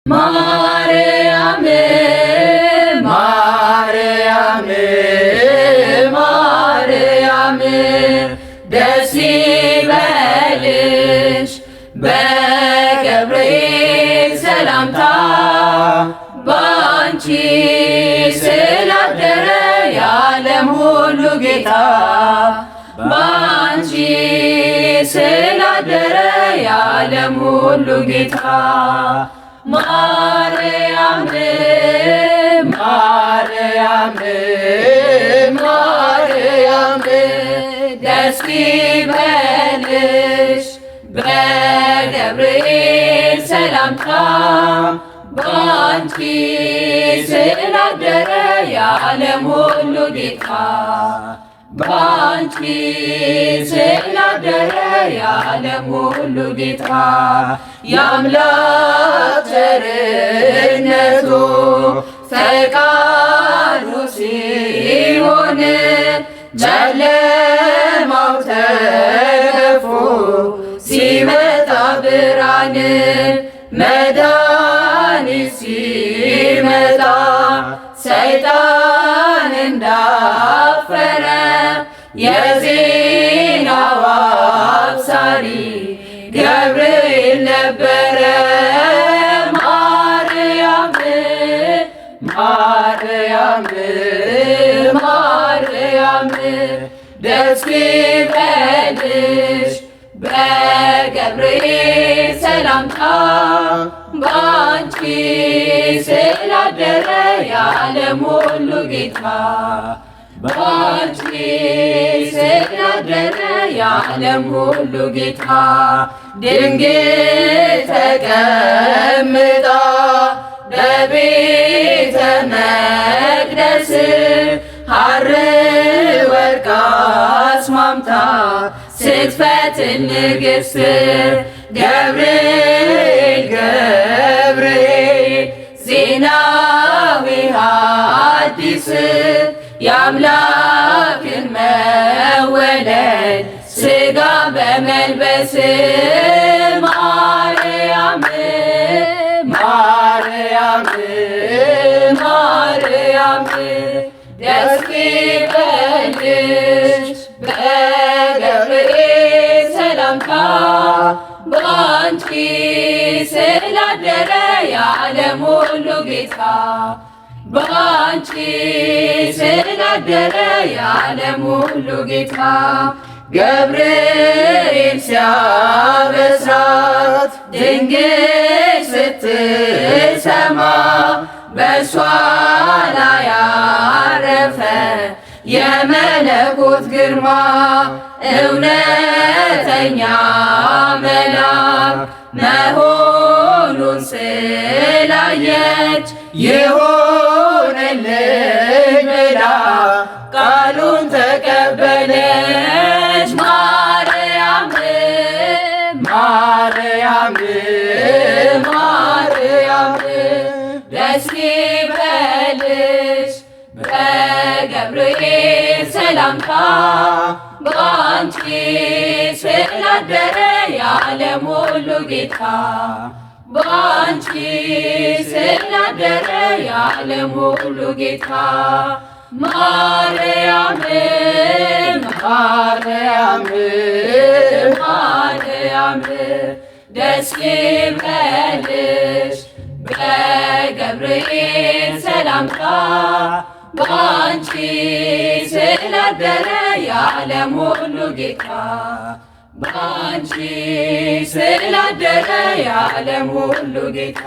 ማርያም ማርያም ማርያም ደስ ይበልሽ በገብርኤል ሰላምታ ባንቺ ስላደረ የዓለም ሁሉ ጌታ፣ ባንቺ ስላደረ የዓለም ሁሉ ጌታ። ማርያም ማርያም ማርያም ደስ ይበልሽ በገብርኤል ሰላምታ ባንቺ ስላደረ የዓለም ሁሉ ጌታ፣ ባንቺ ስላደረ የዓለም ሁሉ ጌታ። የአምላክ ቸርነቱ ፈቃዱ ሲሆን ጨለማው ተገፎ ሲመጣ ብርሃን፣ መድኃኒት ሲመጣ ሰይጣን እንዳፈረ የዜናው አብሳሪ ገብርኤል ነበረ። ማርያም ማርያም ማርያም ደስ ይበልሽ በገብርኤል ሰላምታ ባንቺ ስላደረ የዓለም ሁሉ ጌታ፣ ባንቺ ስላደረ የዓለም ሁሉ ጌታ። ድንግል ተቀምጣ በቤተ መቅደስ ሐር ወርቅ አስማምታ ስትፈትን ንግሥት፣ ገብርኤል ገብርኤል ዜናዊ ሐዲስ የአምላክን መወለድ ሥጋ በመልበስ። ማርያም ማርያም ማርያም ደስ ይበልሽ በገብርኤል ሰላምታ ባንቺ ስላደረ የዓለም ሁሉ ጌታ፣ ባንቺ ስላደረ የዓለም ሁሉ ጌታ። ገብርኤል ሲያበስራት ድንግል ስትሰማ በእሷ ላይ አረፈ የመለኮት ግርማ፣ እውነተኛ መልአክ መሆኑን ስላየች ይሁንልኝ ብላ ቃሉን ተቀበለች። ማርያም ማርያም ማርያም ደስ ይበልሽ በገብርኤል ሰላምታ ባንቺ ስላደረ የዓለም ሁሉ ጌታ፣ ባንቺ ስላደረ የዓለም ሁሉ ጌታ። ማርያም ማርያም ማርያም ደስ ይበልሽ በገብርኤል ሰላምታ ባንቺ ስላደረ የዓለም ሁሉ ጌታ፣ ባንቺ ስላደረ የዓለም ሁሉ ጌታ።